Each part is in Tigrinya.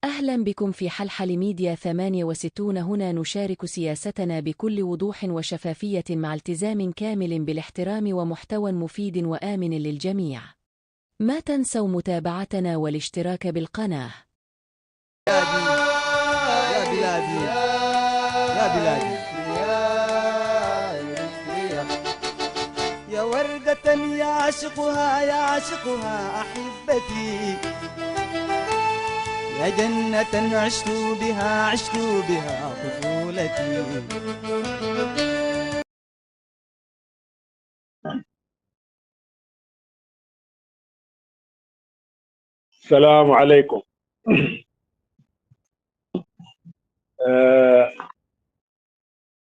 أهلا بكم في حلحل ميديا ثمانية وستون. هنا نشارك سياستنا بكل وضوح وشفافية مع التزام كامل بالاحترام ومحتوى مفيد وآمن للجميع. ما تنسوا متابعتنا والاشتراك بالقناة. يا بلادي، يا بلادي، يا وردة يعشقها، يعشقها أحبتي، يا جنة عشت بها، عشت بها طفولتي. السلام عليكم.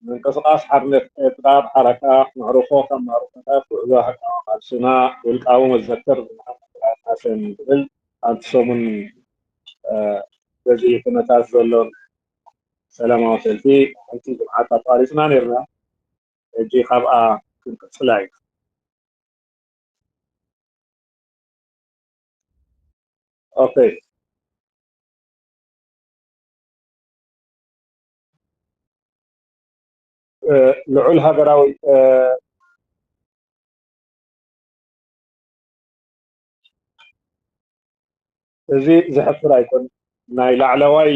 ምንቅስቃስ ሓርነት ኤርትራ ብሓረካ መዕርፎ ካብ መዕርፎታት ጉዕዞ ሃገራዊ ቃልስና ውልቃዊ መዘክር ዝመሓመድ ሓሰን ዝብል ኣብቲ ሰሙን በዚ ኩነታት ዘሎ ሰላማዊ ሰልፊ ሓንቲ ዝምዓት ኣቋሪፅና ነርና። ሕጂ ካብኣ ክንቅፅላ ኢና። ኦኬ። ልዑል ሃገራዊ እዚ ዘሕፍር ኣይኮን። ናይ ላዕለዋይ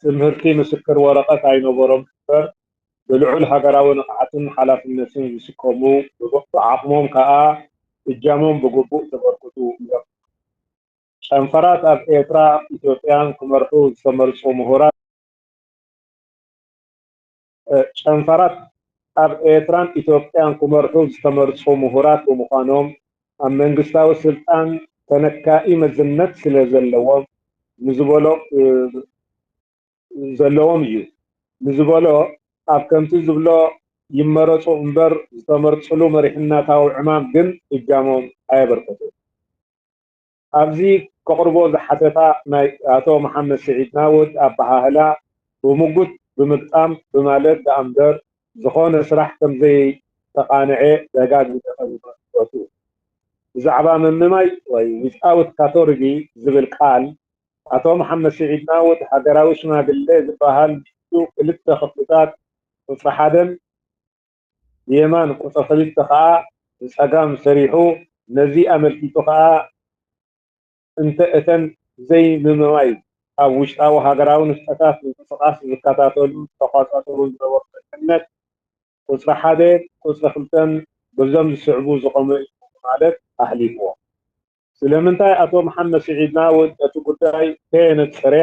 ትምህርቲ ምስክር ወረቐት ኣይነበሮም እምበር ብልዑል ሃገራዊ ንቕሓትን ሓላፍነትን ዝስከሙ፣ ብዓቕሞም ከኣ እጃሞም ብግቡእ ዘበርክቱ እዮም። ጨንፈራት ኣብ ኤርትራ ኢትዮጵያን ክመርሑ ዝተመርጹ ምሁራት ጨንፈራት ኣብ ኤርትራን ኢትዮጵያን ክመርሑ ዝተመርጹ ምሁራት ብምዃኖም ኣብ መንግስታዊ ስልጣን ተነካኢ መዝነት ስለ ዘለዎም ንዝበሎ ዘለዎም እዩ። ንዝበሎ ኣብ ከምቲ ዝብሎ ይመረጹ እምበር ዝተመርጽሉ መሪሕነታዊ ዕማም ግን እጃሞም ኣየበርከቱን። ኣብዚ ከቕርቦ ዝሓተታ ናይ ኣቶ መሓመድ ስዒድ ናውድ ኣበሃህላ ብሙጉት ብምግጣም ብማለት ደኣምበር ዝኾነ ስራሕ ከምዘይተቓንዐ ደጋጊመ ከዝኽሮ ይፈቱ። ብዛዕባ ምምማይ ወይ without category ዝብል ቃል ኣቶ መሓመድ ስዒድ ናውድ ሃገራዊ ሽማግለ ዝበሃል ንሱ ክልተ ክፍልታት ቁፅሪ ሓደን ብየማን ቁፅሪ ክልተ ከዓ ብፀጋም ሰሪሑ ነዚ ኣመልኪቱ ከዓ እንተ እተን ዘይምምማይ ኣብ ውሽጣዊ ሃገራዊ ንጥፈታት ምንቅስቃስ ዝከታተሉን ዝተቋፃፀሩን ዝነበሩ መሪሕነት ቁፅሪ ሓደ ቁፅሪ ክልተን በዞም ዝስዕቡ ዝቆመ እዩ ብማለት ኣሕሊፍዎ። ስለምንታይ ኣቶ መሓመድ ስዒድ ናውድ ነቲ ጉዳይ ከየነፀረ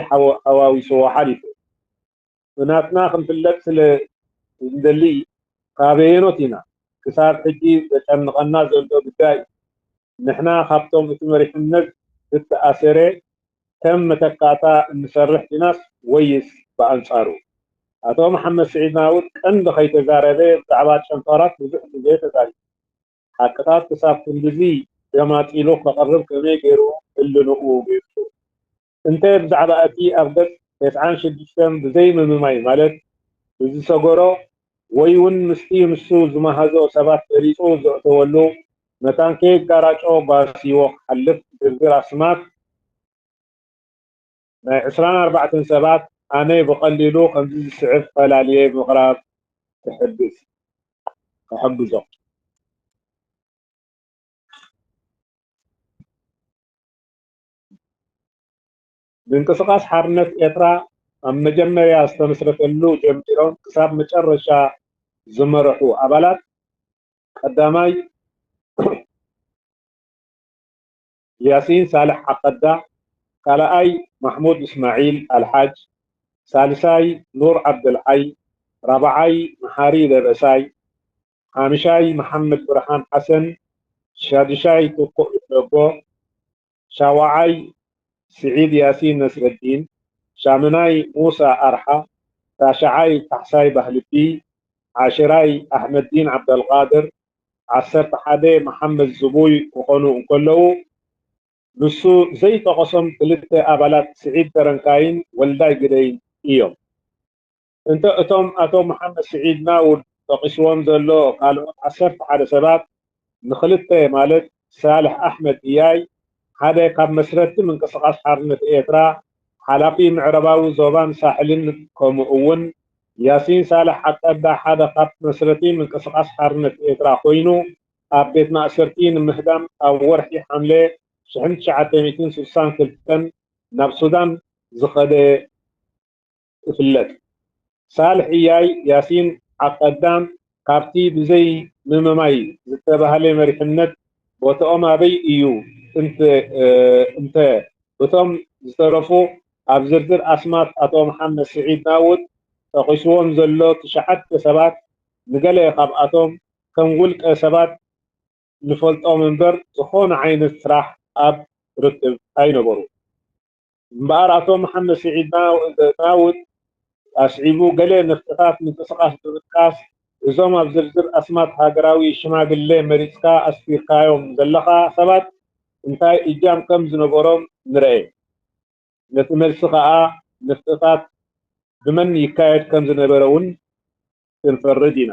ሓዋዊስዎ ሓሊፉ? ብናትና ክንፍለጥ ስለ ዝንደሊ ካበየኖት ኢና ክሳብ ሕጂ ዘጨንቐና ዘሎ ጉዳይ እዩ። ንሕና ካብቶም እቲ መሪሕነት ዝተኣሰረ ከም መተካእታ እንሰርሕ ዲናስ ወይስ ብኣንፃሩ? ኣቶ መሓመድ ስዒድ ናውድ ቀንዲ ከይተዛረበ ብዛዕባ ጨንፈራት ብዙሕ ግዜ ተዛሪቡ። ሓቅታት ክሳብ ክንድዚ ገማጢሉ ከቕርብ ከመይ ገይሩ ህልንኡ ገይሩ? እንተ ብዛዕባ እቲ ኣብ ገጽ ተስዓን ሽዱሽተን ብዘይምምማይ ማለት ብዝሰገሮ ወይ እውን ምስቲ ንሱ ዝመሃዞ ሰባት ፈሊጡ ዘእተወሉ መታን ከየጋራጮ ጓስይዎ ክሓልፍ ዝርዝር ኣስማት ናይ ዕስራን ኣርባዕተን ሰባት ኣነ ብቐሊሉ ከምዚ ዝስዕብ ፈላልየ ምቕራብ ክሕግዞ። ምንቅስቃስ ሓርነት ኤርትራ ኣብ መጀመርያ ዝተመስረተሉ ጀሚሮም ክሳብ መጨረሻ ዝመርሑ ኣባላት ቀዳማይ ያሲን ሳልሕ ዓቀዳ፣ ካልኣይ ማሕሙድ እስማዒል ኣልሓጅ፣ ሳልሳይ ኑር ዓብደልሓይ፣ ራብዓይ መሓሪ ደበሳይ፣ ሓምሻይ መሓመድ ብርሃን ሓሰን፣ ሻድሻይ ትኩእ ይሕደጎ፣ ሻውዓይ ስዒድ ያሲን ነስረዲን፣ ሻምናይ ሙሳ ኣርሓ፣ ታሽዓይ ካሕሳይ ባህልቢ፣ ዓሽራይ ኣሕመዲን ዓብደልቃድር፣ ዓሰርተ ሓደ መሓመድ ዝቡይ ክኾኑ እንከለዉ፣ ንሱ ዘይጠቐሶም ክልተ ኣባላት ስዒድ ደረንካይን ወልዳይ ግደይን እዮም። እንተ እቶም ኣቶ መሓመድ ስዒድ ናውድ ጠቒስዎም ዘሎ ካልኦት ዓሰርተ ሓደ ሰባት ንኽልተ ማለት ሳልሕ ኣሕመድ እያይ ሓደ ካብ መስረትቲ ምንቅስቓስ ሓርነት ኤርትራ ሓላፊ ምዕራባዊ ዞባን ሳሕልን፣ ከምኡ እውን ያሲን ሳልሕ ዓቀዳ ሓደ ካብ መስረቲ ምንቅስቓስ ሓርነት ኤርትራ ኮይኑ፣ ኣብ ቤት ማእሰርቲ ንምህዳም ኣብ ወርሒ ሓምለ ሽሕን ትሽዓተ ሚእትን ስሳን ክልተን ናብ ሱዳን ዝኸደ ይፍለጥ። ሳልሕ እያይ ያሲን ዓቀዳን ካብቲ ብዘይ ምምማይ ዝተባህለ መሪሕነት ቦታኦም ኣበይ እዩ እንተ እንተ እቶም ዝተረፉ ኣብ ዝርዝር ኣስማት ኣቶ መሓመድ ስዒድ ናውድ ጠቒስዎም ዘሎ ትሽዓተ ሰባት፣ ንገለ ካብኣቶም ከም ውልቀ ሰባት ንፈልጦም እምበር ዝኾነ ዓይነት ስራሕ ኣብ ርክብ ኣይነበሩ። እምበኣር ኣቶ መሓመድ ስዒድ ናውድ ኣስዒቡ ገለ ነፍጥታት ምንቅስቓስ ብምጥቃስ፣ እዞም ኣብ ዝርዝር ኣስማት ሃገራዊ ሽማግሌ መሪጽካ ኣስፊርካዮም ዘለኻ ሰባት እንታይ እጃም ከም ዝነበሮም ንርኤ። ነቲ መልሲ ከኣ ነፍጥታት ብመን ይካየድ ከም ዝነበረ እውን ክንፈርድ ኢና።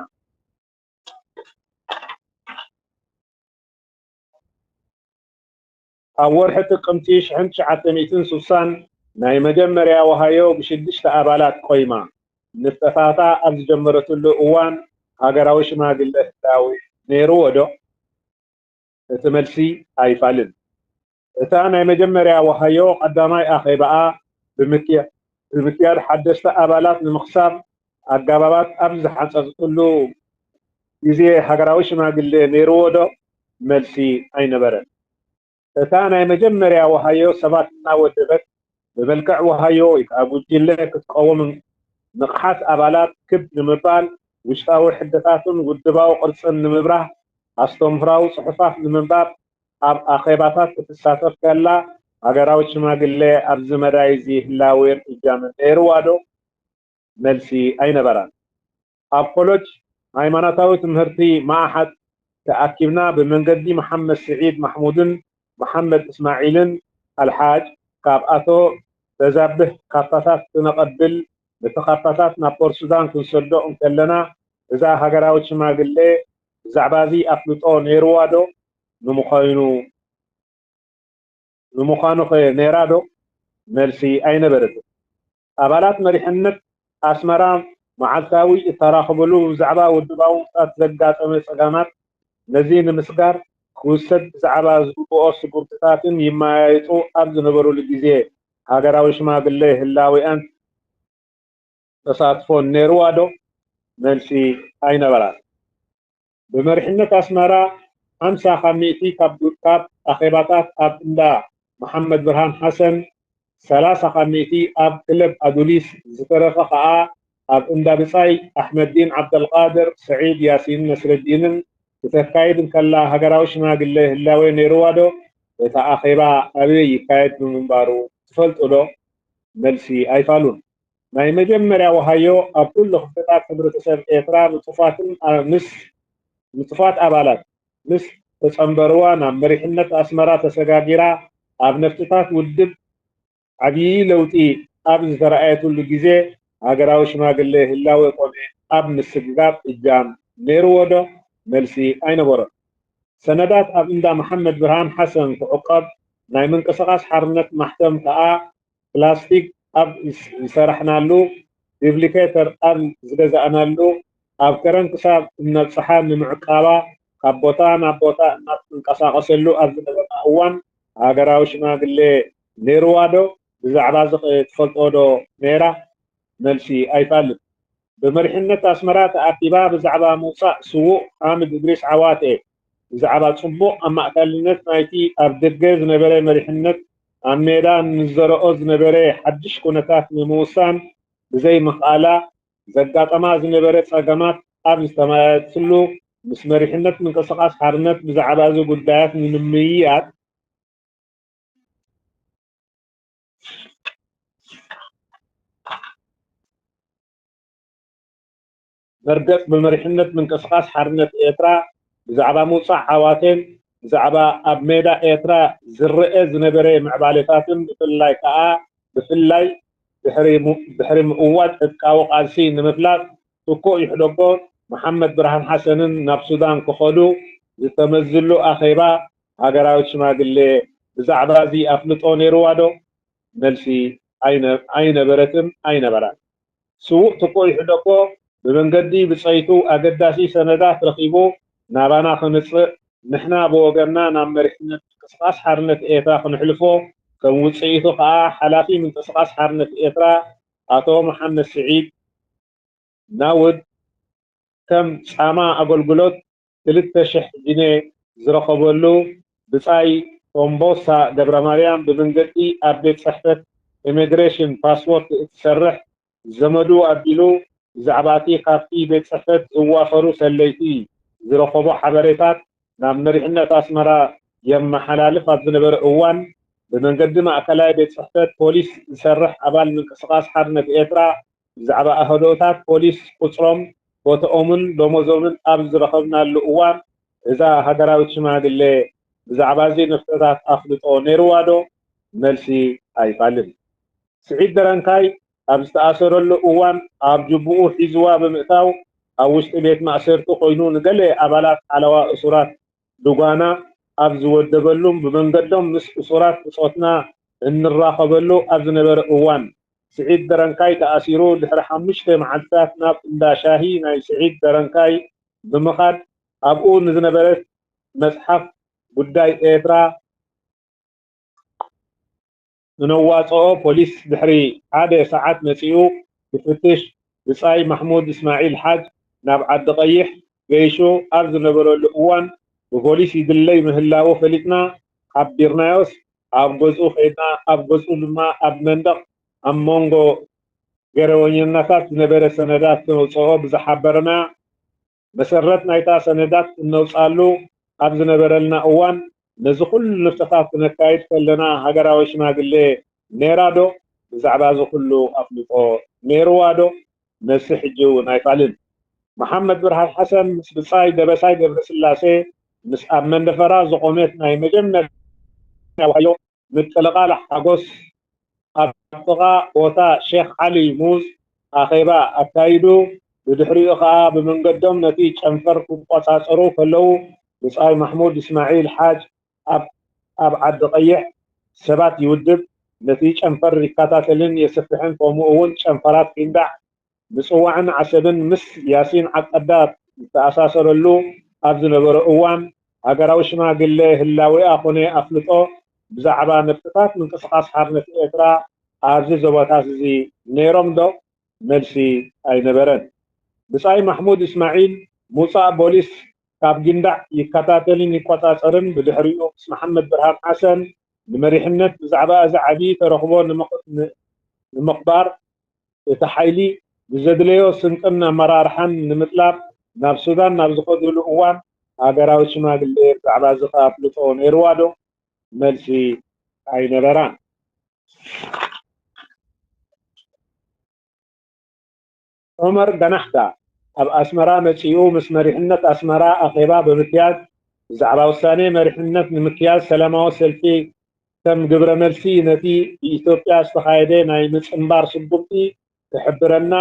ኣብ ወርሒ ጥቅምቲ ሽሕን ትሽዓተ ሚእትን ስሳን ናይ መጀመርያ ወሃዮ ብሽዱሽተ ኣባላት ቆይማ ንጥፈታታ ኣብ ዝጀመረትሉ እዋን ሃገራዊ ሽማግለ ህላዊ ነይርዎ ዶ? እቲ መልሲ ኣይፋልን። እታ ናይ መጀመርያ ወሃዮ ቀዳማይ ኣኼባኣ ብምክያ-፣ ብምክያድ ሓደስቲ ኣባላት ንምኽሳብ ኣጋባባት ኣብ ዝሓጸጸትሉ ግዜ ሃገራዊ ሽማግሌ ነይርዎ ዶ? መልሲ ኣይነበረን። እታ ናይ መጀመርያ ወሃዮ ሰባት እናወደበት፣ ብመልክዕ ወሃዮ ወይ ከዓ ጉጅለ ክትቀውም ንቕሓት ኣባላት ክብ ንምባል፣ ውሽጣዊ ሕድታትን ውድባዊ ቅርጽን ንምብራህ፣ ኣስተምህራዊ ጽሑፋት ንምንባብ ኣብ ኣኼባታት ክትሳተፍ ከላ፣ ሃገራዊ ሽማግሌ ኣብዚ መዳይ እዚ ህላዌን እጃምን ነይርዋ ዶ? መልሲ ኣይነበራን። ኣብ ኮለጅ ሃይማኖታዊ ትምህርቲ መኣሓት ተኣኪብና ብመንገዲ መሓመድ ስዒድ ማሕሙድን መሓመድ እስማዒልን ኣልሓጅ ካብ ኣቶ በዛብህ ካርታታት ክነቐብል፣ ነቲ ካርታታት ናብ ፖርት ሱዳን ክንሰዶ እንከለና፣ እዛ ሃገራዊት ሽማግሌ ብዛዕባ እዚ ኣፍልጦ ነይርዋ ዶ? ንምዃኑ ንምዃኑ ኸ ነይራ ዶ? መልሲ ኣይነበረትን። ኣባላት መሪሕነት ኣስመራ መዓልታዊ እተራኸብሉ ብዛዕባ ውድባዊ ምንቅስቓሳት ዘጋጠመ ጸገማት፣ ነዚ ንምስጋር ክውሰድ ብዛዕባ ዝግብኦ ስጉምትታትን ይመያየጡ ኣብ ዝነበሩሉ ግዜ፣ ሃገራዊ ሽማግለ ህላዌኣን ተሳትፎ ነይርዋ ዶ? መልሲ ኣይነበራን። ብመሪሕነት ኣስመራ ሓምሳ ካብ ሚእቲ ካብ ካብ ኣኼባታት ኣብ እንዳ መሓመድ ብርሃን ሓሰን፣ ሰላሳ ካብ ሚእቲ ኣብ ክለብ ኣዱሊስ፣ ዝተረፈ ከኣ ኣብ እንዳ ብጻይ ኣሕመዲን ዓብደልቃድር፣ ሰዒድ ያሲን ነስረዲንን ክተካይድ እንከላ፣ ሃገራዊ ሽማግለ ህላዌ ነይርዋ ዶ? እቲ ኣኼባ ኣበይ ይካየድ ብምንባሩ ትፈልጡ ዶ? መልሲ ኣይፋሉን። ናይ መጀመርያ ወሃዮ ኣብ ኩሉ ክፍልታት ሕብረተሰብ ኤርትራ ንጡፋትን ኣ-፣ ምስ ንጡፋት ኣባላት ምስ ተጸንበርዋ ናብ መሪሕነት ኣስመራ ተሰጋጊራ ኣብ ነፍጥታት ውድብ ዓብዪ ለውጢ ኣብ ዝተረኣየትሉ ግዜ ሃገራዊ ሽማግሌ ህላወ ቆሜ ኣብ ምስግጋር እጃም ነይርዎ ዶ? መልሲ ኣይነበሮን። ሰነዳት ኣብ እንዳ መሓመድ ብርሃን ሓሰን ክዕቆብ፣ ናይ ምንቅስቓስ ሓርነት ማሕተም ከኣ ፕላስቲክ ኣብ ዝሰራሕናሉ፣ ሪፕሊኬተር ኣብ ዝገዛእናሉ፣ ኣብ ከረን ክሳብ እነብጽሓ ንምዕቃባ ካብ ቦታ ናብ ቦታ እናተንቀሳቐሰሉ ኣብ ዝነበርና እዋን፣ ሃገራዊ ሽማግሌ ነይርዋ ዶ? ብዛዕባ እዚ ኸ ትፈልጦ ዶ ነይራ? መልሲ ኣይፋልን። ብመሪሕነት ኣስመራ ተኣኪባ ብዛዕባ ምውጻእ ስዉእ ሓምድ እድሪስ ዓዋተ፣ ብዛዕባ ጽቡቕ ኣማእካልነት ናይቲ ኣብ ደገ ዝነበረ መሪሕነት ኣብ ሜዳ ንዘረኦ ዝነበረ ሓድሽ ኩነታት ንምውሳን ብዘይምኽኣላ ዘጋጠማ ዝነበረ ጸገማት ኣብ ዝተመያየጥትሉ ምስ መሪሕነት ምንቅስቓስ ሓርነት ብዛዕባ እዚ ጉዳያት ንምምይያጥ መርገጽ ብመሪሕነት ምንቅስቓስ ሓርነት ኤርትራ ብዛዕባ ምውጻእ ዓዋቴን ብዛዕባ ኣብ ሜዳ ኤርትራ ዝረኣ ዝነበረ ምዕባሌታትን ብፍላይ ከኣ ብፍላይ ድሕሪ ሙ-፣ ድሕሪ ምእዋጅ ዕጥቃዊ ቃልሲ ንምፍላጥ ትኩእ ይሕደጎ መሓመድ ብርሃን ሓሰንን ናብ ሱዳን ክኸዱ ዝተመዝሉ ኣኼባ ሃገራዊት ሽማግሌ ብዛዕባ እዚ ኣፍልጦ ነይርዋ ዶ? መልሲ ኣይነ-፣ ኣይነበረትን ኣይነበራን። ስዉእ ትኩእ ይሕደጎ ብመንገዲ ብጸይቱ ኣገዳሲ ሰነዳት ረኺቡ ናባና ከምጽእ፣ ንሕና ብወገንና ናብ መሪሕነት ምንቅስቓስ ሓርነት ኤርትራ ክንሕልፎ፣ ከም ውጽኢቱ ከኣ ሓላፊ ምንቅስቓስ ሓርነት ኤርትራ ኣቶ መሓመድ ስዒድ ናውድ ከም ጻማ ኣገልግሎት ክልተ ሽሕ ጂኔ ዝረኸበሉ ብጻይ ቶምቦሳ ገብረማርያም ብመንገዲ ኣብ ቤት ጽሕፈት ኢሚግሬሽን ፓስፖርት እትሰርሕ ዘመዱ ኣቢሉ ብዛዕባ እቲ ካብቲ ቤት ጽሕፈት ዝዋፈሩ ሰለይቲ ዝረኸቦ ሓበሬታት ናብ መሪሕነት ኣስመራ የመሓላልፍ ኣብ ዝነበረ እዋን፣ ብመንገዲ ማእከላይ ቤት ጽሕፈት ፖሊስ ዝሰርሕ ኣባል ምንቅስቓስ ሓርነት ኤርትራ ብዛዕባ ኣህዶታት ፖሊስ፣ ቁጽሮም፣ ቦትኦምን ደሞዞምን ኣብ ዝረኸብናሉ እዋን፣ እዛ ሃገራዊት ሽማግሌ ብዛዕባ እዚ ንጥፈታት ኣፍልጦ ነይርዋ ዶ? መልሲ ኣይፋልን። ስዒድ ደረንካይ ኣብ ዝተኣሰረሉ እዋን ኣብ ጅቡኡ ሒዝዋ ብምእታው ኣብ ውሽጢ ቤት ማእሰርቲ ኮይኑ ንገለ ኣባላት ሓለዋ እሱራት ድጓና ኣብ ዝወደበሉን ብመንገዶም ምስ እሱራት ብጾትና እንራኸበሉ ኣብ ዝነበረ እዋን፣ ስዒድ ደረንካይ ተኣሲሩ ድሕሪ ሓሙሽተ መዓልትታት ናብ እንዳ ሻሂ ናይ ስዒድ ደረንካይ ብምኻድ ኣብኡ ንዝነበረት መጽሓፍ ጉዳይ ኤርትራ እነዋጽኦ ፖሊስ ድሕሪ ሓደ ሰዓት መጺኡ ክፍትሽ፣ ብጻይ ማሕሙድ እስማዒል ሓጅ ናብ ዓዲ ቀይሕ ገይሹ ኣብ ዝነበረሉ እዋን ብፖሊስ ይድለይ ምህላዉ ፈሊጥና ሓቢርናዮስ ኣብ ገዝኡ ከይድና ኣብ ገዝኡ ድማ ኣብ መንደቕ ኣብ መንጎ ገረወኛታት ዝነበረ ሰነዳት ክነውጽኦ ብዝሓበረና መሰረት ናይታ ሰነዳት እነውጻሉ ኣብ ዝነበረልና እዋን ነዚ ኩሉ ንጥፈታት ክነካይድ ከለና ሃገራዊ ሽማግሌ ኔራ ዶ ብዛዕባ እዚ ኩሉ ኣፍልጦ ኔርዋ ዶ? መልሲ ሕጂ እውን ኣይፋልን። መሓመድ ብርሃን ሓሰን ምስ ብጻይ ደበሳይ ገብረስላሴ ምስ ኣብ መንደፈራ ዝቖመት ናይ መጀመርያ ዋዮ ምቅልቓል ሓጎስ ኣብ ጥቓ ቦታ ሼኽ ዓሊ ሙዝ ኣኼባ ኣካይዱ፣ ብድሕሪኡ ኸኣ ብመንገዶም ነቲ ጨንፈር ክቆጻጸሩ ከለዉ ብጻይ ማሕሙድ እስማዒል ሓጅ ኣብ ኣብ ዓዲ ቀይሕ ሰባት ይውድብ፣ ነቲ ጨንፈር ይከታተልን የስፍሕን፣ ከምኡ እውን ጨንፈራት ጊንዳዕ፣ ምጽዋዕን ዓሰብን ምስ ያሲን ዓቀዳ ዝተኣሳሰረሉ ኣብ ዝነበረ እዋን፣ ሃገራዊ ሽማግሌ ህላዌኣ ኮነ ኣፍልጦ ብዛዕባ ንጥፈታት ምንቅስቓስ ሓርነት ኤርትራ ኣብዚ ዞባታት እዚ ነይሮም ዶ? መልሲ ኣይነበረን። ብጻይ ማሕሙድ እስማዒል ምውጻእ ቦሊስ ካብ ጊንዳዕ ይከታተልን ይቆጻጸርን፣ ብድሕሪኡ ምስ መሓመድ ብርሃን ሓሰን ንመሪሕነት ብዛዕባ እዚ ዓቢ ተረኽቦ ንምኽ-፣ ን-፣ ንምኽባር እቲ ሓይሊ ብዘድለዮ ስንቅን ኣመራርሓን ንምጥላብ ናብ ሱዳን ናብ ዝኸድሉ እዋን፣ ሃገራዊ ሽማግሌ ብዛዕባ እዚ ኣፍልጦ ነይርዋ ዶ? መልሲ ኣይነበራን። ዑመር ጋናሕታ ኣብ ኣስመራ መጺኡ ምስ መሪሕነት ኣስመራ ኣኼባ ብምክያድ፣ ብዛዕባ ውሳኔ መሪሕነት ንምክያድ ሰላማዊ ሰልፊ ከም ግብረ መልሲ ነቲ ብኢትዮጵያ ዝተኻየደ ናይ ምጽንባር ስጉምቲ ክሕብረና፣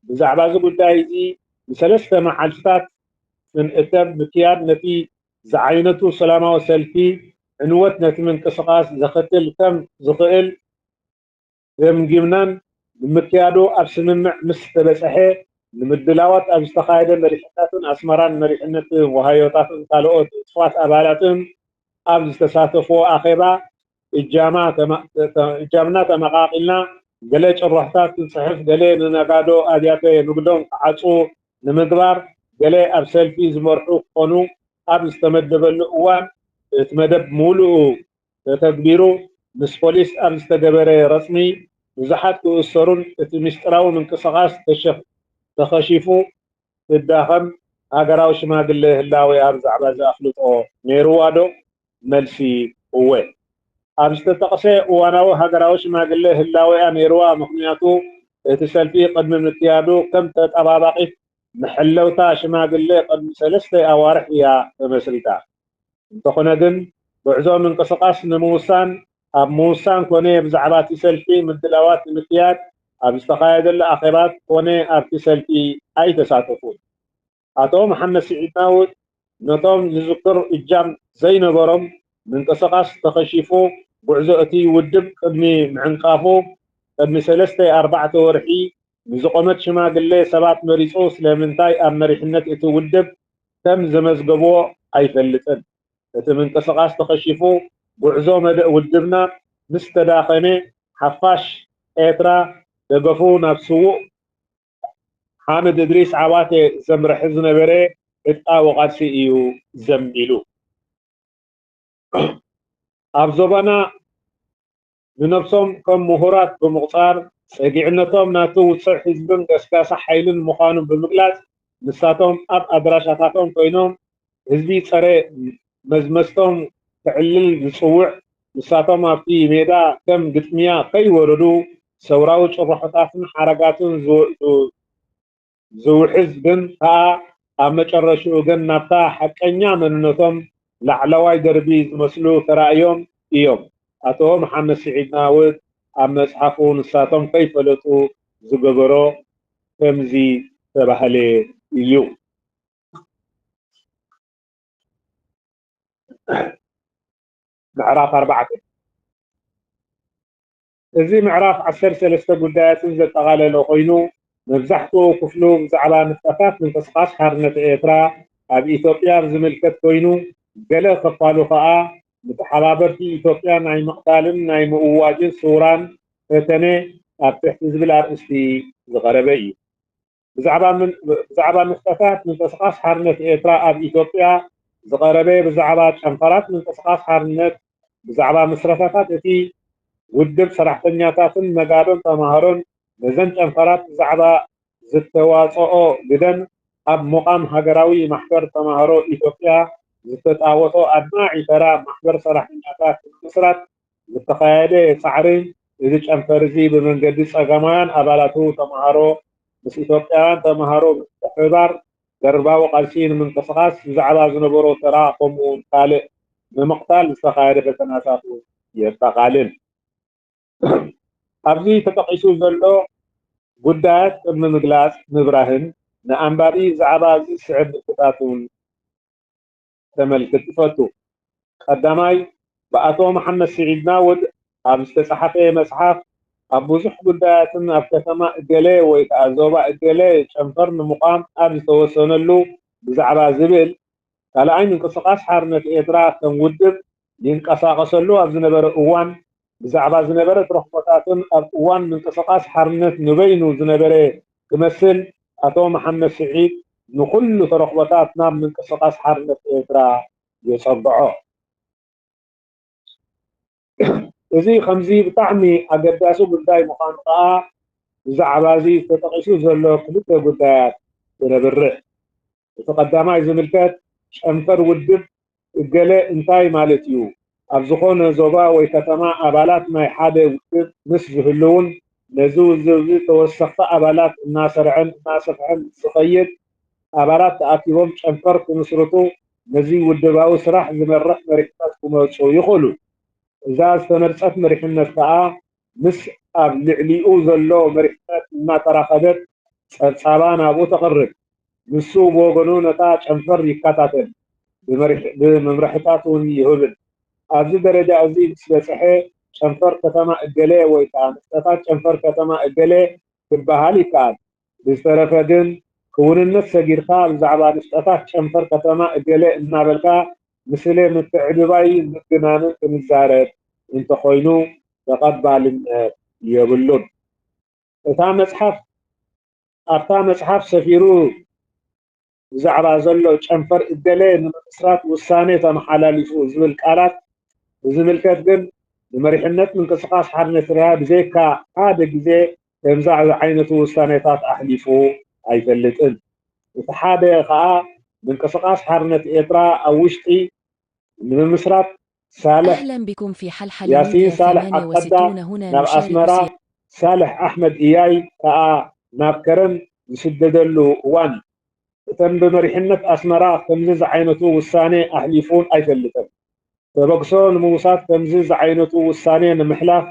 ብዛዕባ እዚ ጉዳይ እዚ ንሰለስተ መዓልትታት ክንእከብ ምክያድ ነቲ ዝዓይነቱ ሰላማዊ ሰልፊ ዕንወት ነቲ ምንቅስቓስ ዘኸትል ከም ዝኽእል ገምጊምናን ንምክያዱ ኣብ ስምምዕ ምስ ተበጽሐ፣ ንምድላዋት ኣብ ዝተኻየደ መሪሕነትን ኣስመራን መሪሕነት ወሃዮታትን ካልኦት ጽፉፋት ኣባላትን ኣብ ዝተሳተፍዎ ኣኼባ እጃማ ተማ-፣ ተ-፣ እጃምና ተመቓቒልና፣ ገለ ጭርሖታት ክንጽሕፍ፣ ገለ ንነጋዶ ኣብያተ ንግዶም ክዓጽዉ ንምግባር፣ ገለ ኣብ ሰልፊ ዝመርሑ ክኾኑ ኣብ ዝተመደበሉ እዋን፣ እቲ መደብ ምሉኡ ተተግቢሩ፣ ምስ ፖሊስ ኣብ ዝተገበረ ረጽሚ ብዙሓት ክእሰሩን እቲ ምስጢራዊ ምንቅስቓስ ተሸፍ-፣ ተኸሺፉ ክዳኸም ሃገራዊ ሽማግለ ህላዌኣ ብዛዕባ እዚ ኣፍልጦ ነይርዋ ዶ? መልሲ፣ እወ። ኣብ ዝተጠቕሰ እዋናዊ ሃገራዊ ሽማግለ ህላዌኣ ነይርዋ፣ ምኽንያቱ እቲ ሰልፊ ቅድሚ ምክያዱ ከም ተጠባባቒት መሐለውታ ሽማግለ ቅድሚ ሰለስተ ኣዋርሕ እያ ተመስሪታ። እንተኾነ ግን፣ ጉዕዞ ምንቅስቓስ ንምውሳን፣ ኣብ ምውሳን ኮነ ብዛዕባ እቲ ሰልፊ ምድላዋት ንምክያድ ኣብ ዝተኻየደሉ ኣኼባት ኮነ ኣብቲ ሰልፊ ኣይተሳተፉን። ኣቶ መሓመድ ስዒድ ናውድ ነቶም ዝዝክር እጃም ዘይነበሮም፣ ምንቅስቓስ ተኸሺፉ፣ ጉዕዞ እቲ ውድብ ቅድሚ ምዕንቃፉ፣ ቅድሚ ሰለስተ ኣርባዕተ ወርሒ ንዝቖመት ሽማግሌ ሰባት መሪጹ ስለምንታይ ኣብ መሪሕነት እቲ ውድብ ከም ዘመዝገብዎ ኣይፈልጥን። እቲ ምንቅስቓስ ተኸሺፉ፣ ጉዕዞ መደእ ውድብና ምስ ተዳኸመ፣ ሓፋሽ ኤርትራ ደገፉ ናብ ስዉእ ሓምድ እድሪስ ዓዋቴ ዘምርሕ ዝነበረ ዕጥቃዊ ቃልሲ እዩ ዘንቢሉ። ኣብ ዞባና ንነብሶም ከም ምሁራት ብምቑጻር፣ ጸጊዕነቶም ናቱ ውጹዕ ህዝብን ገስጋሲ ሓይልን ምዃኑ ብምግላጽ፣ ንሳቶም ኣብ ኣድራሻታቶም ኮይኖም ህዝቢ ጸረ መዝመዝቶም ከዕልል ዝጽውዕ፣ ንሳቶም ኣብቲ ሜዳ ከም ግጥምያ ከይወረዱ ሰውራዊ ጭርሖታትን ሓረጋትን ዝወ-፣ ዝውሕዝ ግን ከኣ ኣብ መጨረሽኡ ግን ናብታ ሓቀኛ መንነቶም ላዕለዋይ ደርቢ ዝመስሉ ተራእዮም እዮም። ኣቶ መሓመድ ስዒድ ናውድ ኣብ መጽሓፉ ንሳቶም ከይፈለጡ ዝገበሮ ከምዚ ዝተባህለ እዩ። ምዕራፍ ኣርባዕተ። እዚ ምዕራፍ ዓሰርተ ሰለስተ ጉዳያትን ዘጠቓለለ ኮይኑ፣ መብዛሕትኡ ክፍሉ ብዛዕባ ንጥፈታት ምንቅስቓስ ሓርነት ኤርትራ ኣብ ኢትዮጵያ ዝምልከት ኮይኑ፣ ገለ ክፋሉ ከኣ ንተሓባበርቲ ኢትዮጵያ ናይ ምቕታልን ናይ ምእዋጅን ስውራን ፈተነ ኣብ ትሕቲ ዝብል ኣርእስቲ ዝቐረበ እዩ። ብዛዕባ ምን-፣ ብዛዕባ ንጥፈታት ምንቅስቓስ ሓርነት ኤርትራ ኣብ ኢትዮጵያ ዝቐረበ፣ ብዛዕባ ጨንፈራት ምንቅስቓስ ሓርነት፣ ብዛዕባ ምስረታታት እቲ ውድብ ሰራሕተኛታትን መጋብን ተማሃሮን፣ ነዘን ጨንፈራት ብዛዕባ ዝተዋጽኦ ግደን፣ ኣብ ምቋም ሃገራዊ ማሕበር ተማሃሮ ኢትዮጵያ ዝተጻወቶ ኣድማዒ ተራ፣ ማሕበር ሰራሕተኛታት ንምስራት ዝተኻየደ ጻዕሪ፣ እዚ ጨንፈር እዚ ብመንገዲ ጸጋማውያን ኣባላቱ ተማሃሮ ምስ ኢትዮጵያውያን ተማሃሮ ብምትሕብባር ደርባዊ ቃልሲ ንምንቅስቓስ ብዛዕባ ዝነበሮ ተራ፣ ከምኡውን ካልእ ንምቕታል ዝተኻየደ ፈተናታት እውን የጠቓልል። ኣብዚ ተጠቒሱ ዘሎ ጉዳያት ቅድሚ ምግላጽ ምብራህን ንኣንባቢ ብዛዕባ እዚ ዝስዕብ ምልክታት እውን ተመልክት እፈቱ። ቀዳማይ፣ ብኣቶ መሓመድ ስዒድ ናውድ ኣብ ዝተጻሕፈ መጽሓፍ፣ ኣብ ብዙሕ ጉዳያትን ኣብ ከተማ እገለ ወይ ከኣ ዞባ እገለ ጨንፈር ንምቋም ኣብ ዝተወሰነሉ ብዛዕባ ዝብል፣ ካልኣይ፣ ምንቅስቓስ ሓርነት ኤርትራ ከም ውድብ ይንቀሳቐሰሉ ኣብ ዝነበረ እዋን ብዛዕባ ዝነበረ ተረኽቦታትን ኣብ እዋን ምንቅስቓስ ሓርነት ንበይኑ ዝነበረ ክመስል፣ ኣቶ መሓመድ ስዒድ ንኹሉ ተረኽቦታት ናብ ምንቅስቓስ ሓርነት ኤርትራ የጸግዖ። እዚ ከምዚ ብጣዕሚ ኣገዳሲ ጉዳይ ምዃኑ ከኣ ብዛዕባ እዚ ተጠቒሱ ዘሎ ክልተ ጉዳያት የነብርህ። እቲ ቀዳማይ ዝምልከት ጨንፈር ውድብ እገለ እንታይ ማለት እዩ? ኣብ ዝኾነ ዞባ ወይ ከተማ ኣባላት ናይ ሓደ ውድብ ምስ ዝህልዉን ነዚ ውድብ እዚ ተወሰኽቲ ኣባላት እናሰርዐን እናሰፍሐን ዝኸይድ ኣባላት ተኣኪቦም ጨንፈር ክምስርቱ ነዚ ውድባዊ ስራሕ ዝመርሕ መሪሕነት ክመርጹ ይኽእሉ። እዛ ዝተመርጸት መሪሕነት ከኣ ምስ ኣብ ልዕሊኡ ዘሎ መሪሕነት እናተራኸበት ጸብጻባ ናብኡ ተቕርብ። ንሱ ብወገኑ ነታ ጨንፈር ይከታተል፣ ብመሪሕ-፣ ብመምርሕታት እውን ይህብን። ኣብዚ ደረጃ እዚ ምስ በጽሐ ጨንፈር ከተማ እገሌ ወይ ከኣ ንጥፈታት ጨንፈር ከተማ እገሌ ክበሃል ይከኣል። ብዝተረፈ ግን ክውንነት ሰጊርካ ብዛዕባ ንጥፈታት ጨንፈር ከተማ እገሌ እናበልካ ምስለ ምትዕብባይን ምግናንን ክንዛረብ እንተኾይኑ ተቐባልነት የብሉን። እታ መጽሓፍ፣ ኣብታ መጽሓፍ ሰፊሩ ብዛዕባ ዘሎ ጨንፈር እገሌ ንምምስራት ውሳኔ ተመሓላሊፉ ዝብል ቃላት ብዝምልከት ግን ንመሪሕነት ምንቅስቓስ ሓርነት ኤርትራ ብዘይካ ሓደ ግዜ ከምዚ ዝዓይነቱ ውሳኔታት ኣሕሊፉ ኣይፈልጥን። እቲ ሓደ ከኣ ምንቅስቓስ ሓርነት ኤርትራ ኣብ ውሽጢ ንምምስራት ሳልሕ أهلا بكم في حلحلة ያሲን ሳልሕ ዓብደላ ናብ ኣስመራ፣ ሳልሕ ኣሕመድ እያይ ከኣ ናብ ከረን ዝስደደሉ እዋን እዩ። እተን ብመሪሕነት ኣስመራ ከምዚ ዝዓይነቱ ውሳኔ ኣሕሊፉን ኣይፈልጥን። ተበግሶ ንምውሳድ ከምዚ ዝዓይነቱ ውሳኔ ንምሕላፍ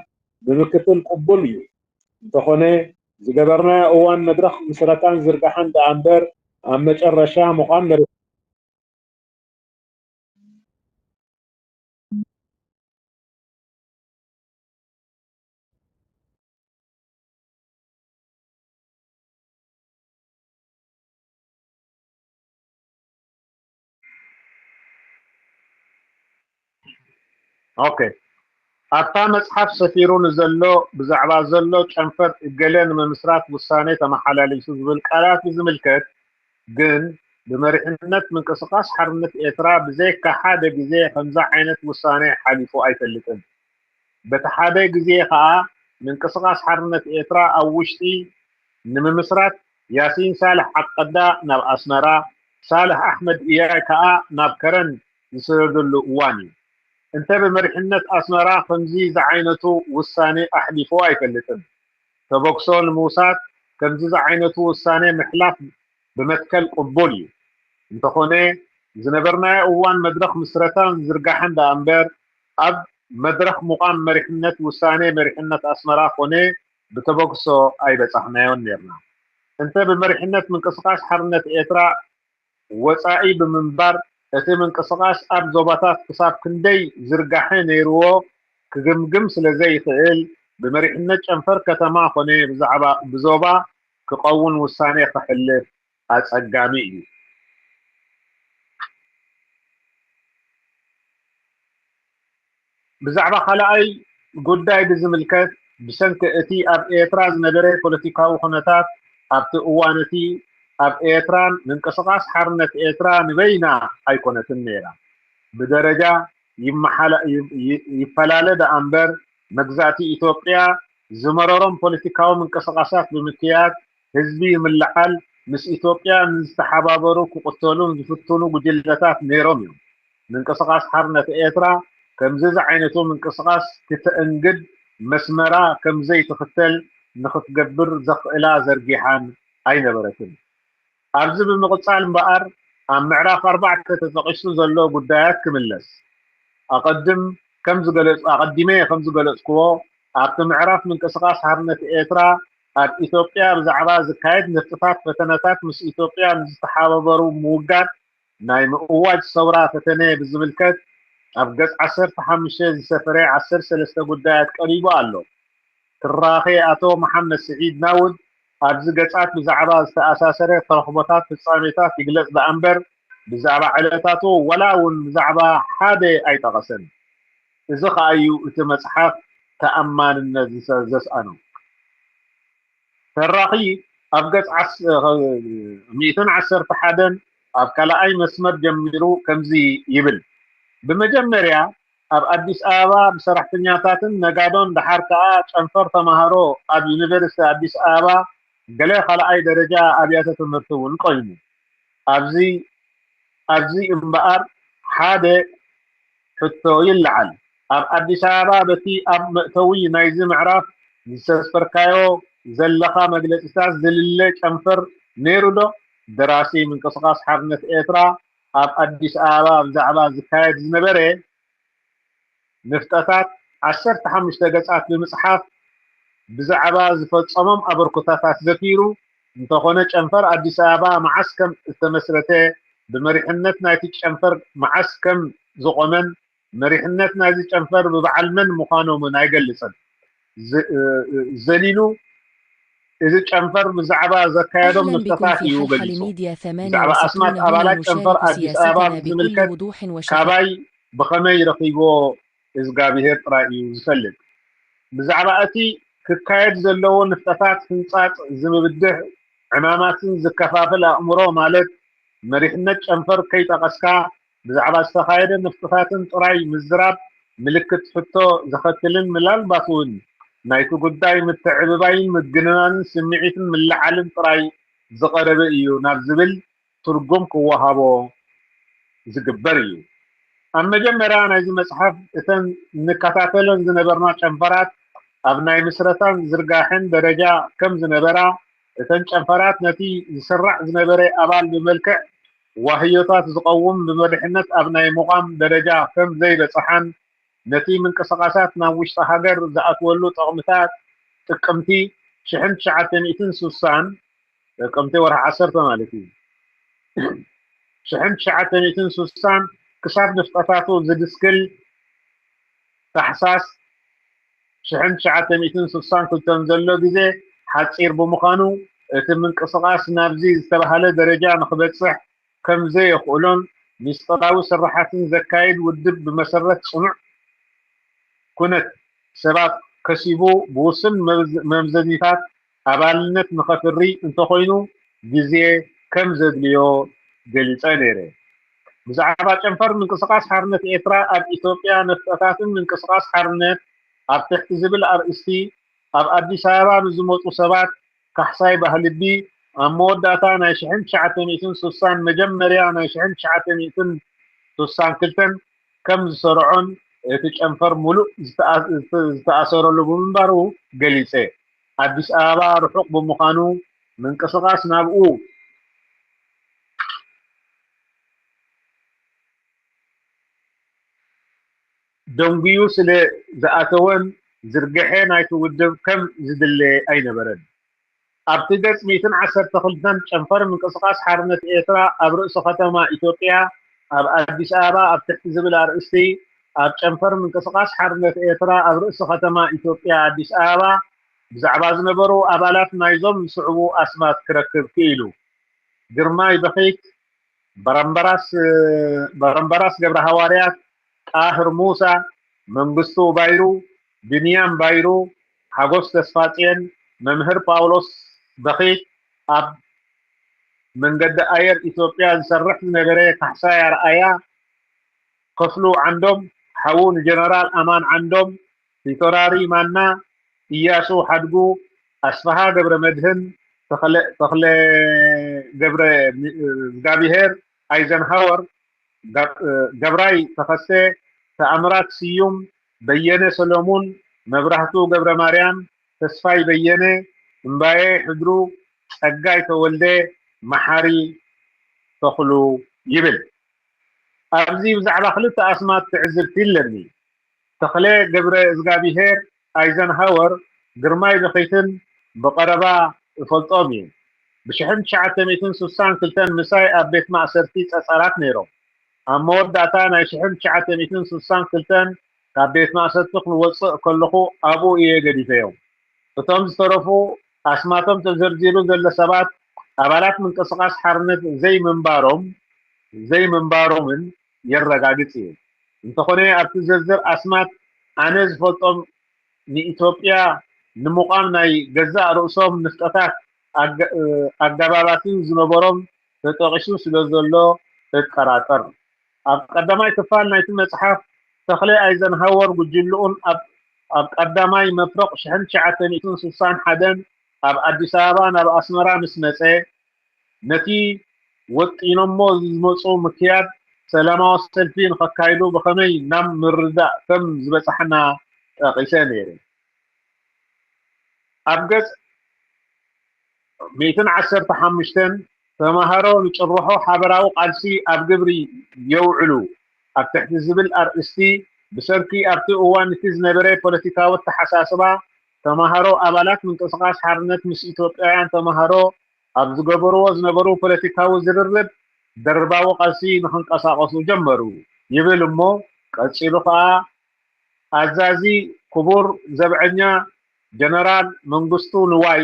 ብምክትል ቅቡል እዩ። እንተኾነ፣ ዝገበርናዮ እዋን መድረኽ ምስረታን ዝርጋሓን ደኣ እምበር፣ ኣብ መጨረሻ ምዃን መሪሕ ኦኬ፣ ኣብታ መጽሓፍ ሰፊሩ ንዘሎ ብዛዕባ ዘሎ ጨንፈር እገለ ንምምስራት ውሳኔ ተመሓላሊፉ ዝብል ቃላት ብዝምልከት ግን፣ ብመሪሕነት ምንቅስቓስ ሓርነት ኤርትራ ብዘይካ ሓደ ግዜ ከምዚ ዓይነት ውሳኔ ሓሊፉ ኣይፈልጥን። በቲ ሓደ ግዜ ከኣ፣ ምንቅስቓስ ሓርነት ኤርትራ ኣብ ውሽጢ ንምምስራት፣ ያሲን ሳልሕ ዓብቀዳ ናብ ኣስመራ፣ ሳልሕ ኣሕመድ እያይ ከኣ ናብ ከረን ዝሰደደሉ እዋን እዩ። እንተ ብመሪሕነት ኣስመራ ከምዚ ዝዓይነቱ ውሳኔ ኣሕሊፉ ኣይፈልጥን። ተበግሶ ንምውሳድ ከምዚ ዝዓይነቱ ውሳኔ ምሕላፍ ብመትከል ቅቡል እዩ። እንተኾነ፣ ዝነበርናዮ እዋን መድረኽ ምስረታን ዝርጋሐን ደኣ እምበር፣ ኣብ መድረኽ ምቋም መሪሕነት ውሳኔ መሪሕነት ኣስመራ ኮነ ብተበግሶ ኣይበጻሕናዮን ኔርና። እንተ ብመሪሕነት ምንቅስቓስ ሓርነት ኤርትራ ወጻኢ ብምንባር፣ እቲ ምንቅስቓስ ኣብ ዞባታት ክሳብ ክንደይ ዝርጋሐ ነይርዎ ክግምግም ስለ ዘይክእል፣ ብመሪሕነት ጨንፈር ከተማ ኮነ ብዛዕባ ብዞባ ክቐውን ውሳኔ ከሕልፍ ኣጸጋሚ እዩ። ብዛዕባ ካልኣይ ጉዳይ ብዝምልከት፣ ብሰንኪ እቲ ኣብ ኤርትራ ዝነበረ ፖለቲካዊ ኩነታት፣ ኣብቲ እዋን እቲ ኣብ ኤርትራን ምንቅስቓስ ሓርነት ኤርትራ ንበይና ኣይኮነትን ነይራ። ብደረጃ ይመሓላ-፣ ይ-፣ ይ-፣ ይፈላለ ደኣ እምበር፣ መግዛእቲ ኢትዮጵያ ዝመረሮም ፖለቲካዊ ምንቅስቓሳት ብምክያድ፣ ህዝቢ ይምልዓል፣ ምስ ኢትዮጵያ ንዝተሓባበሩ ክቕተሉን ዝፍትኑ ጉጅለታት ነይሮም እዮም። ምንቅስቓስ ሓርነት ኤርትራ ከምዚ ዝዓይነቱ ምንቅስቓስ ክተእንግድ መስመራ ከም ዘይትኽተል ንኽትገብር ዘኽእላ ዘርጊሓን ኣይነበረትን። ኣብዚ ብምቕጻል እምበኣር፣ ኣብ ምዕራፍ ኣርባዕተ ተጠቒሱ ዘሎ ጉዳያት ክምለስ። ኣቐድም ከም ዝገለጽ-፣ ኣቐዲመ ከም ዝገለጽክዎ፣ ኣብቲ ምዕራፍ ምንቅስቓስ ሓርነት ኤርትራ ኣብ ኢትዮጵያ ብዛዕባ ዝካየድ ንጥፈታት ፈተነታት ምስ ኢትዮጵያ ንዝተሓባበሩ ምውጋድ ናይ ምእዋጅ ሰውራ ፈተነ ብዝምልከት ኣብ ገጽ ዓሰርተ ሓሙሽተ ዝሰፈረ ዓሰርተ ሰለስተ ጉዳያት ቀሪቡ ኣሎ። ትራኺ ኣቶ መሓመድ ስዒድ ናውድ ኣብዚ ገጻት ብዛዕባ ዝተኣሳሰረ ተረኽቦታት ፍጻሜታት ይግለጽ ደኣ እምበር፣ ብዛዕባ ዕለታቱ ወላ እውን ብዛዕባ ሓደ ኣይጠቐሰን። እዚ ኸኣ እዩ እቲ መጽሓፍ ተኣማንነት ዝሰ-፣ ዘስኣኖ። ተራኺ ኣብ ገጽ ዓስ-፣ ሚእትን ዓሰርተ ሓደን ኣብ ካልኣይ መስመር ጀሚሩ ከምዚ ይብል፣ ብመጀመርያ ኣብ ኣዲስ ኣበባ ብሰራሕተኛታትን ነጋዶን፣ ደሓር ከኣ ጨንፈር ተማሃሮ ኣብ ዩኒቨርሲቲ ኣዲስ ኣበባ፣ ገለ ካልኣይ ደረጃ ኣብያተ ትምህርቲ እውን ቆይሙ። ኣብዚ፣ ኣብዚ እምበኣር ሓደ ሕቶ ይለዓል። ኣብ ኣዲስ ኣበባ በቲ ኣብ መእተዊ ናይዚ ምዕራፍ ዝሰፈርካዮ ዘለኻ መግለጺታት ዝልለ ጨንፈር ነይሩ ዶ? ደራሲ ምንቅስቓስ ሓርነት ኤርትራ ኣብ ኣዲስ ኣበባ ብዛዕባ ዝካየድ ዝነበረ ንፍጠታት ዓሰርተ ሓሙሽተ ገጻት ብምጽሓፍ ብዛዕባ ዝፈጸሞም ኣበርክቶታት ዘኪሩ፣ እንተኾነ ጨንፈር ኣዲስ ኣበባ መዓስ ከም እተመስረተ፣ ብመሪሕነት ናይቲ ጨንፈር መዓስ ከም ዝቖመን መሪሕነት ናይዚ ጨንፈር ብበዓል መን ምዃኖምን ኣይገልጽን። ዘ-፣ ዘሊሉ፣ እዚ ጨንፈር ብዛዕባ ዘካየዶም ንጥፈታት እዩ ገሊጹ። ብዛዕባ ኣስማት ኣባላት ጨንፈር ኣዲስ ኣበባ ብዝምልከት ካባይ ብኸመይ ረኺብዎ እዝጋብሄር ጥራይ እዩ ዝፈልጥ። ብዛዕባ እቲ ክካየድ ዘለዎ ንጥፈታት ህንጻጽ ዝምብድህ ዕማማትን ዝከፋፍል ኣእምሮ ማለት መሪሕነት ጨንፈር ከይጠቐስካ ብዛዕባ ዝተኻየደ ንጥፈታትን ጥራይ ምዝራብ ምልክት ሕቶ ዘኸትልን ምናልባት እውን ናይቲ ጉዳይ ምትዕብባይን ምግንናንን ስምዒትን ምልዓልን ጥራይ ዝቐረበ እዩ ናብ ዝብል ትርጉም ክወሃቦ ዝግበር እዩ። ኣብ መጀመርያ ናይዚ መጽሓፍ እተን እንከታተለን ዝነበርና ጨንፈራት ኣብ ናይ ምስረታን ዝርጋሐን ደረጃ ከም ዝነበራ፣ እተን ጨንፈራት ነቲ ዝስራዕ ዝነበረ ኣባል ብመልክዕ ዋህዮታት ዝቐውም ብመሪሕነት ኣብ ናይ ምቋም ደረጃ ከም ዘይበጽሓን ነቲ ምንቅስቓሳት ናብ ውሽጢ ሃገር ዝኣትወሉ ጥቕምታት ጥቅምቲ ሽሕን ትሽዓተ ሚእትን ስሳን ጥቅምቲ ወርሒ ዓሰርተ ማለት እዩ። ሽሕን ትሽዓተ ሚእትን ስሳን ክሳብ ንፍጠታቱ ዝድስክል ታሕሳስ ሽሕን ትሽዓተ ሚእትን ስሳን ክልተን ዘሎ ግዜ ሓጺር ብምዃኑ፣ እቲ ምንቅስቓስ ናብዚ ዝተባህለ ደረጃ ንኽበጽሕ ከም ዘየኽእሎን፣ ሚስጥራዊ ስርሓትን ዘካይድ ውድብ ብመሰረት ጽኑዕ ኩነት ሰባት ከሲቡ ብውሱን መምዘኒታት ኣባልነት ንኸፍሪ እንተኾይኑ ግዜ ከም ዘድልዮ ገሊጸ ነይረ። ብዛዕባ ጨንፈር ምንቅስቓስ ሓርነት ኤርትራ ኣብ ኢትዮጵያ ነፍጠታትን ምንቅስቓስ ሓርነት ኣብ ትሕቲ ዝብል ኣርእስቲ ኣብ ኣዲስ ኣበባ ንዝመጹ ሰባት ካሕሳይ ባህልቢ ኣብ መወዳእታ ናይ ሽሕን ትሽዓተ ሚእትን ስሳን መጀመርያ ናይ ሽሕን ትሽዓተ ሚእትን ስሳን ክልተን ከም ዝሰርዖን እቲ ጨንፈር ሙሉእ ዝተኣሰረሉ ብምንባሩ ገሊጸ። ኣዲስ ኣበባ ርሑቕ ብምዃኑ ምንቅስቓስ ናብኡ ደንጉዩ ስለ ዝኣተወን ዝርግሐ ናይቲ ውድብ ከም ዝድለ ኣይነበረን። ኣብቲ ገጽ ሚእትን ዓሰርተ ክልተን ጨንፈር ምንቅስቓስ ሓርነት ኤርትራ ኣብ ርእሲ ከተማ ኢትዮጵያ ኣብ ኣዲስ ኣበባ ኣብ ትሕቲ ዝብል ኣርእስቲ ኣብ ጨንፈር ምንቅስቓስ ሓርነት ኤርትራ ኣብ ርእሲ ከተማ ኢትዮጵያ ኣዲስ ኣበባ ብዛዕባ ዝነበሩ ኣባላት ናይዞም ዝስዕቡ ኣስማት ክረክብ ክኢሉ። ግርማይ በኺት፣ በረምበራስ ገብረ ሃዋርያት፣ ጣህር ሙሳ፣ መንግስቱ ባይሩ፣ ቢንያም ባይሩ፣ ሓጎስ ተስፋጽዮን፣ መምህር ጳውሎስ በኺት፣ ኣብ መንገዲ ኣየር ኢትዮጵያ ዝሰርሕ ዝነበረ ካሕሳይ ኣርኣያ፣ ክፍሉ ዓንዶም፣ ሓዉ ንጀነራል ኣማን ዓንዶም፣ ፊቶራሪ ማና፣ ኢያሱ ሓድጉ፣ ኣስፍሃ ገብረመድህን፣ ተኽለ ገብረ እግዚኣብሄር፣ ኣይዘንሃወር፣ ገብራይ ተኸስተ፣ ተኣምራት ስዩም፣ በየነ ሰሎሙን፣ መብራህቱ ገብረማርያም፣ ተስፋይ በየነ፣ እምባየ ሕድሩ፣ ጸጋይ ተወልደ፣ መሓሪ ተኽሉ ይብል። ኣብዚ ብዛዕባ ክልተ ኣስማት ትዕዝብቲ ኣለኒ። ተኽለ ገብረ እግዚኣብሄር ኣይዘንሃወር ግርማይ በኺትን ብቐረባ እፈልጦም እየ። ብ ሽሕን ትሽዓተ ሚእትን ስሳን ክልተን ምሳይ ኣብ ቤት ማእሰርቲ ጸጸራት ነይሮም። ኣብ መወዳእታ ናይ ሽሕን ትሽዓተ ሚእትን ስሳን ክልተን ካብ ቤት ማእሰርቲ ክንወጽእ ከለኹ ኣብኡ እየ ገዲፈዮም። እቶም ዝተረፉ ኣስማቶም ተዘርዚሩ ዘሎ ሰባት ኣባላት ምንቅስቓስ ሓርነት ዘይምንባሮም ዘይምንባሮምን የረጋግጽ እዩ። እንተኾነ ኣብቲ ዝርዝር ኣስማት ኣነ ዝፈልጦም ንኢትዮጵያ ንምቋም ናይ ገዛእ ርእሶም ንፍጠታት ኣገባባትን ዝነበሮም ተጠቒሱ ስለ ዘሎ እጠራጠር። ኣብ ቀዳማይ ክፋል ናይቲ መጽሓፍ ተኽለ ኣይዘንሃወር ጉጅልኡን ኣብ ቀዳማይ መፍረቕ ሽሕን ትሽዓተ ሚእትን ስሳን ሓደን ኣብ ኣዲስ ኣበባ ናብ ኣስመራ ምስ መጸ፣ ነቲ ወጢኖሞ ዝመጹ ምክያድ ሰላማዊ ሰልፊ ንኸካይዱ ብኸመይ ናብ ምርድዳእ ከም ዝበጻሕና ጠቒሰ ነይረ። ኣብ ገጽ ሚእትን ዓሰርተ ሓሙሽተን ተማሃሮ ንጭርሖ ሓበራዊ ቃልሲ ኣብ ግብሪ የውዕሉ ኣብ ትሕቲ ዝብል ኣርእስቲ፣ ብሰንኪ ኣብቲ እዋን እቲ ዝነበረ ፖለቲካዊ ኣተሓሳስባ ተማሃሮ ኣባላት ምንቅስቓስ ሓርነት ምስ ኢትዮጵያውያን ተማሃሮ ኣብ ዝገበርዎ ዝነበሩ ፖለቲካዊ ዝርርብ ደርባዊ ቃልሲ ንኽንቀሳቐሱ ጀመሩ ይብል እሞ ቀጺሉ ኸኣ ኣዛዚ ክቡር ዘብዐኛ ጀነራል መንግስቱ ንዋይ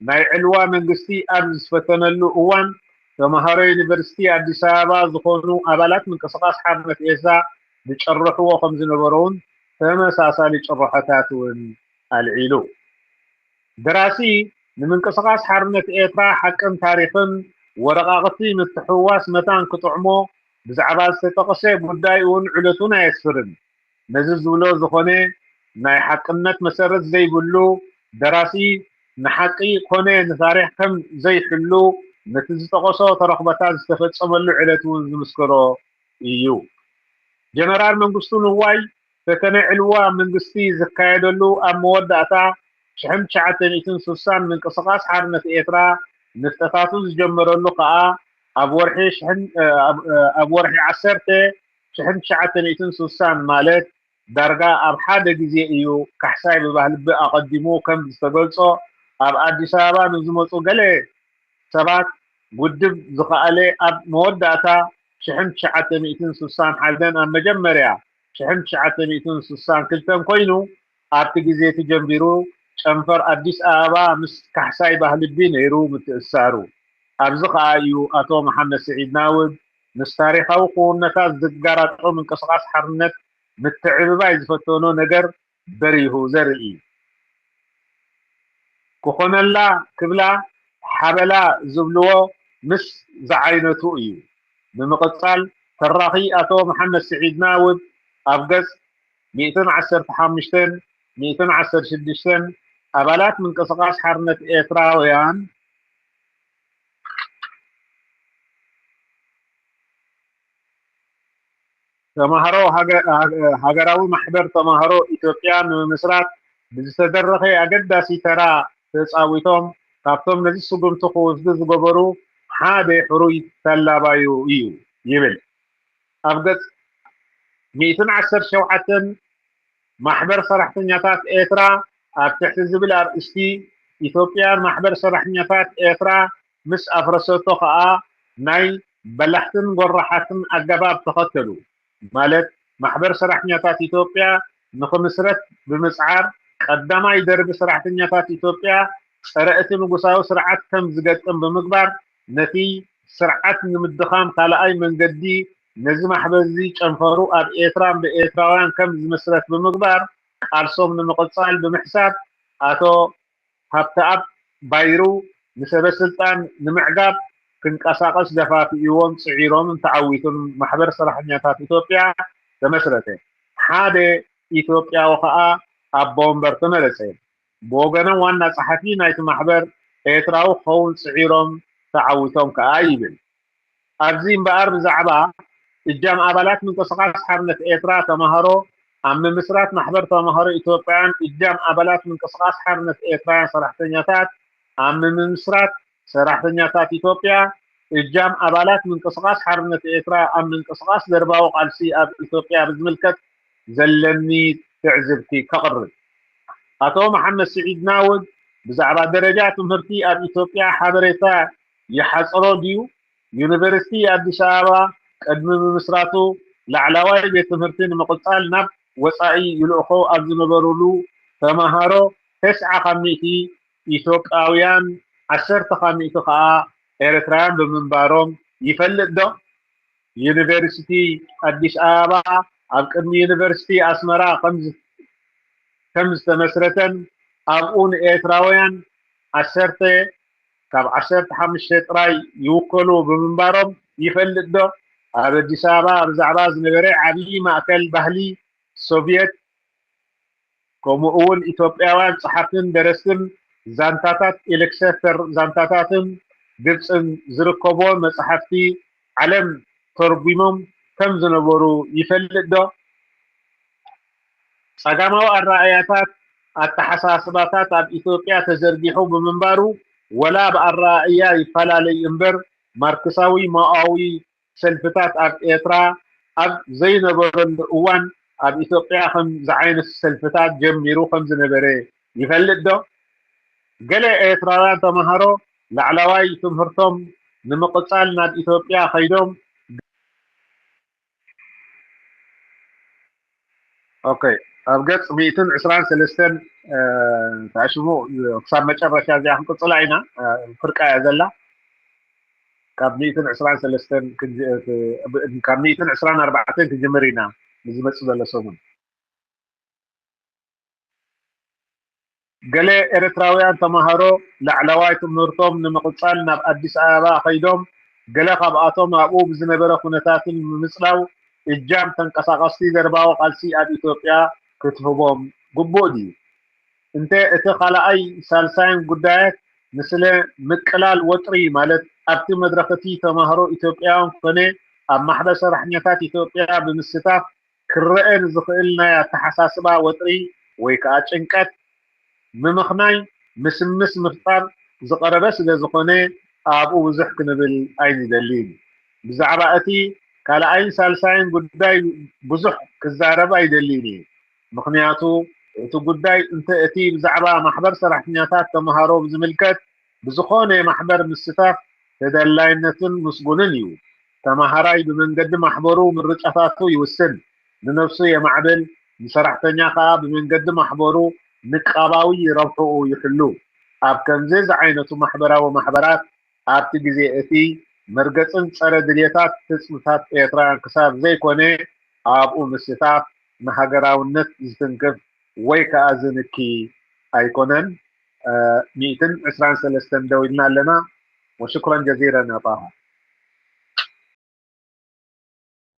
ናይ ዕልዋ መንግስቲ ኣብ ዝፈተነሉ እዋን ተማሃሮ ዩኒቨርሲቲ ኣዲስ ኣበባ ዝኾኑ ኣባላት ምንቅስቓስ ሓርነት ኤርትራ ዝጨርሕዎ ከም ዝነበሩ እውን ተመሳሳሊ ጭርሖታት እውን ኣልዒሉ። ደራሲ ንምንቅስቓስ ሓርነት ኤርትራ ሓቅን ታሪኽን ወረቓቕቲ ምትሕውዋስ መታን ክጥዕሞ ብዛዕባ ዝተጠቕሰ ጉዳይ እውን ዕለቱን ኣየስፍርን። ነዚ ዝብሎ ዝኾነ ናይ ሓቅነት መሰረት ዘይብሉ ደራሲ ንሓቂ ኮነ ንታሪኽ ከም ዘይሕሉ ነቲ ዝጠቐሶ ተረኽቦታት ዝተፈጸመሉ ዕለት እውን ዝምስክሮ እዩ። ጀነራል መንግስቱ ንዋይ ፈተነ ዕልዋ መንግስቲ ዝካየደሉ ኣብ መወዳእታ ሽሕን ትሽዓተ ሚእትን ስሳን ምንቅስቓስ ሓርነት ኤርትራ ንፍጠታቱ ዝጀመረሉ ከኣ ኣብ ወርሒ ሽሕን ኣብ ወርሒ ዓሰርተ ሽሕን ትሽዓተ ሚእትን ስሳን ማለት ዳርጋ ኣብ ሓደ ግዜ እዩ ካሕሳይ ብባህልቢ ኣቐዲሙ ከም ዝተገልጾ ኣብ ኣዲስ ኣበባ ንዝመጹ ገለ ሰባት ውድብ ዝኸኣለ ኣብ መወዳእታ ሽሕን ትሽዓተ ሚእትን ስሳን ሓደን ኣብ መጀመርያ ሽሕን ትሽዓተ ሚእትን ስሳን ክልተን ኮይኑ ኣብቲ ግዜ እቲ ጀምቢሩ ጨንፈር ኣዲስ ኣበባ ምስ ካሕሳይ ባህልቢ ነይሩ ምትእሳሩ። ኣብዚ ኸኣ እዩ ኣቶ መሓመድ ስዒድ ናውድ ምስ ታሪኻዊ ክውንነታት ዝጋራጦ ምንቅስቓስ ሓርነት ምትዕብባይ ዝፈተኖ ነገር በሪሁ ዘርኢ እዩ። ክኾነላ ክብላ ሓበላ ዝብልዎ ምስ ዝዓይነቱ እዩ። ብምቕጻል ተራኺ ኣቶ መሓመድ ስዒድ ናውድ ኣብ ገጽ ሚእትን ዓሰርተ ሓሙሽተን ሚእትን ዓሰርተ ሽዱሽተን ኣባላት ምንቅስቓስ ሓርነት ኤርትራውያን ተማሃሮ ሃገ-፣ ሃገ-፣ ሃገራዊ ማሕበር ተማሃሮ ኢትዮጵያ ንምምስራት ብዝተደረኸ ኣገዳሲ ተራ ተጻዊቶም ካብቶም ነዚ ስጉምቲ ክወስዱ ዝገበሩ ሓደ ሕሩይ ተላባዩ እዩ ይብል። ኣብ ገጽ ሚእትን ዓሰርተ ሸውዓተን ማሕበር ሰራሕተኛታት ኤርትራ ኣብ ትሕቲ ዝብል ኣርእስቲ ኢትዮጵያን ማሕበር ሰራሕተኛታት ኤርትራ ምስ ኣፍረሰቶ ከኣ ናይ በላሕትን ጎራሓትን ኣገባብ ተኸተሉ። ማለት ማሕበር ሰራሕተኛታት ኢትዮጵያ ንኽምስረት ብምጽዓር ቀዳማይ ደርቢ ሰራሕተኛታት ኢትዮጵያ ጸረ እቲ ንጉሳዊ ስርዓት ከም ዝገጥም ብምግባር ነቲ ስርዓት ንምድኻም ካልኣይ መንገዲ ነዚ ማሕበር እዚ ጨንፈሩ ኣብ ኤርትራን ብኤርትራውያን ከም ዝምስረት ብምግባር ቃልሶም ንምቕጻል ብምሕሳብ ኣቶ ሃብተኣብ ባይሩ ንሰበ ስልጣን ንምዕጋብ ክንቀሳቐስ ደፋፊእዎም ጽዒሮምን ተዓዊቱን ማሕበር ሰራሕተኛታት ኢትዮጵያ ተመስረተ። ሓደ ኢትዮጵያዊ ከኣ ኣቦ ወንበር ተመረጸ። ብወገኖም ዋና ጸሓፊ ናይቲ ማሕበር ኤርትራዊ ክኸውን ጽዒሮም ተዓዊቶም ከኣ ይብል። ኣብዚ እምበኣር ብዛዕባ እጃም ኣባላት ምንቅስቓስ ሓርነት ኤርትራ ተማሃሮ ኣብ ምምስራት ማሕበር ተማሃሮ ኢትዮጵያን እጃም ኣባላት ምንቅስቓስ ሓርነት ኤርትራውያን ሰራሕተኛታት ኣብ ምምስራት ሰራሕተኛታት ኢትዮጵያ እጃም ኣባላት ምንቅስቓስ ሓርነት ኤርትራ ኣብ ምንቅስቓስ ደርባዊ ቃልሲ ኣብ ኢትዮጵያ ብዝምልከት ዘለኒ ትዕዝብቲ ከቕርብ። ኣቶ መሓመድ ስዒድ ናውድ ብዛዕባ ደረጃ ትምህርቲ ኣብ ኢትዮጵያ ሓበሬታ ይሓጽሮ ድዩ? ዩኒቨርሲቲ ኣዲስ ኣበባ ቅድሚ ምምስራቱ ላዕላዋይ ቤት ትምህርቲ ንምቕጻል ናብ ወጻኢ ይልእኾ ኣብ ዝነበሩሉ ተማሃሮ ተስዓ ካብ ሚእቲ ኢትዮጵያውያን ዓሰርተ ካብ ሚእቲ ከኣ ኤርትራውያን ብምንባሮም ይፈልጥ ዶ? ዩኒቨርሲቲ ኣዲስ ኣበባ ኣብ ቅድሚ ዩኒቨርሲቲ ኣስመራ ከም ዝ-፣ ከም ዝተመስረተን ኣብኡ ንኤርትራውያን ዓሰርተ ካብ ዓሰርተ ሓሙሽተ ጥራይ ይውከሉ ብምንባሮም ይፈልጥ ዶ? ኣብ ኣዲስ ኣበባ ብዛዕባ ዝነበረ ዓብዪ ማእከል ባህሊ ሶቭየት ከምኡ እውን ኢትዮጵያውያን ጸሓፍትን ደረስትን ዛንታታት ኤሌክሰተር ዛንታታትን ግብጽን ዝርከቦ መጻሕፍቲ ዓለም ተርጒሞም ከም ዝነበሩ ይፈልጥ ዶ? ጸጋማዊ ኣረኣእያታት ኣተሓሳስባታት ኣብ ኢትዮጵያ ተዘርጊሑ ብምንባሩ ወላ ብኣረኣእያ ይፈላለይ እምበር ማርክሳዊ ማኦዊ ሰልፍታት ኣብ ኤርትራ ኣብ ዘይነበረሉ እዋን ኣብ ኢትዮጵያ ከምዚ ዓይነት ሰልፍታት ጀሚሩ ከም ዝነበረ ይፈልጥ ዶ? ገለ ኤርትራውያን ተምሃሮ ላዕለዋይ ትምህርቶም ንምቕጻል ናብ ኢትዮጵያ ከይዶም ኦኬ፣ ኣብ ገጽ ሚእትን ዕስራን ሰለስተን ተኣሽሙ ክሳብ መጨረሻ እዚኣ ክንቅጽላ ኢና። ፍርቃ እያ ዘላ። ካብ ሚእትን ዕስራን ሰለስተን ካብ ሚእትን ዕስራን ኣርባዕተን ክጅምር ኢና ንዝመጽእ ዘሎ ሰሙን። ገለ ኤርትራውያን ተማሃሮ ላዕለዋይ ትምህርቶም ንምቕጻል ናብ ኣዲስ ኣበባ ከይዶም፣ ገለ ካብኣቶም ኣብኡ ብዝነበረ ኩነታትን ምምጽላው እጃም ተንቀሳቐስቲ ደርባዊ ቃልሲ ኣብ ኢትዮጵያ ክትህቦም ግቡእ ድዩ? እንተ እቲ ካልኣይ ሳልሳይን ጉዳያት ንስለ ምቅላል ወጥሪ ማለት ኣብቲ መድረኽ እቲ ተማሃሮ ኢትዮጵያውያን ኮነ ኣብ ማሕበር ሰራሕተኛታት ኢትዮጵያ ብምስታፍ ክረአ ንዝኽእል ናይ ኣተሓሳስባ ወጥሪ ወይ ከኣ ጭንቀት ንምኽናይ ምስምስ ምፍጣር ዝቐረበ ስለ ዝኾነ ኣብኡ ብዙሕ ክንብል ኣይንደልን። ብዛዕባ እቲ ካልኣይን ሳልሳይን ጉዳይ ብዙሕ ክዛረብ ኣይደልን እየ። ምኽንያቱ እቲ ጉዳይ እንተ እቲ ብዛዕባ ማሕበር ሰራሕተኛታት ተምሃሮ ብዝምልከት ብዝኾነ ማሕበር ምስታፍ ተደላይነትን ምስጉንን እዩ። ተምሃራይ ብመንገዲ ማሕበሩ ምርጫታቱ ይውስን፣ ንነብሱ የማዕብል፣ ንሰራሕተኛ ከኣ ብመንገዲ ማሕበሩ ንቃባዊ ረብሕኡ ይሕሉ። ኣብ ከምዚ ዝዓይነቱ ማሕበራዊ ማሕበራት ኣብቲ ግዜ እቲ መርገጽን ጸረ ድልየታት ህጽብታት ኤርትራውያን ክሳብ ዘይኮነ ኣብኡ ምስታፍ ንሃገራውነት ዝትንክፍ ወይ ከዓ ዝንኪ ኣይኮነን። ሚእትን ዕስራን ሰለስተን ደው ኢልና ኣለና። ወሽኩረን ጀዚረን ኣጣሃ።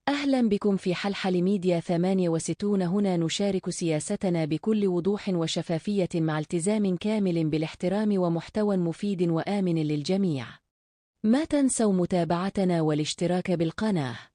أهلا بكم في حلحل ميديا ثمانية وستون. هنا نشارك سياستنا بكل وضوح وشفافية مع التزام كامل بالاحترام ومحتوى مفيد وآمن للجميع. ما تنسوا متابعتنا والاشتراك بالقناة.